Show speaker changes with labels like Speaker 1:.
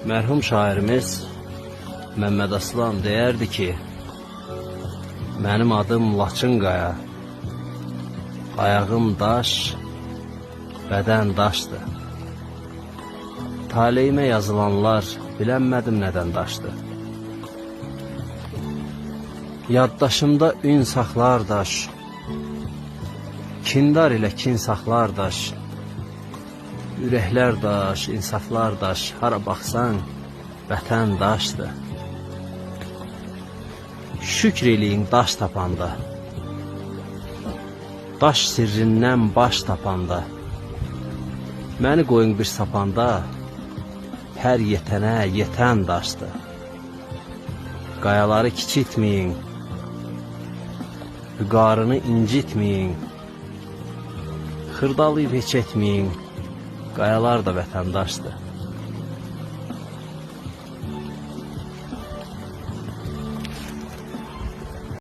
Speaker 1: Mərhum şairimiz Məmməd Aslan deyərdi ki, mənim adım Laçın qaya, ayağım daş, bədən daşdır. Taleyimə yazılanlar bilənmədim nədən daşdır. Yaddaşımda ün saxlar daş, kindar ilə kin saxlar daş, ürəklər daş, insaflar daş, hara baxsan vətən daşdır. Şükr eləyin daş tapanda, daş sirrindən baş tapanda, məni qoyun bir sapanda, hər yetənə yetən daşdır. Qayaları kiçiltməyin, vüqarını incitməyin, xırdalayıb heç etməyin, qayalar da vətəndaşdır.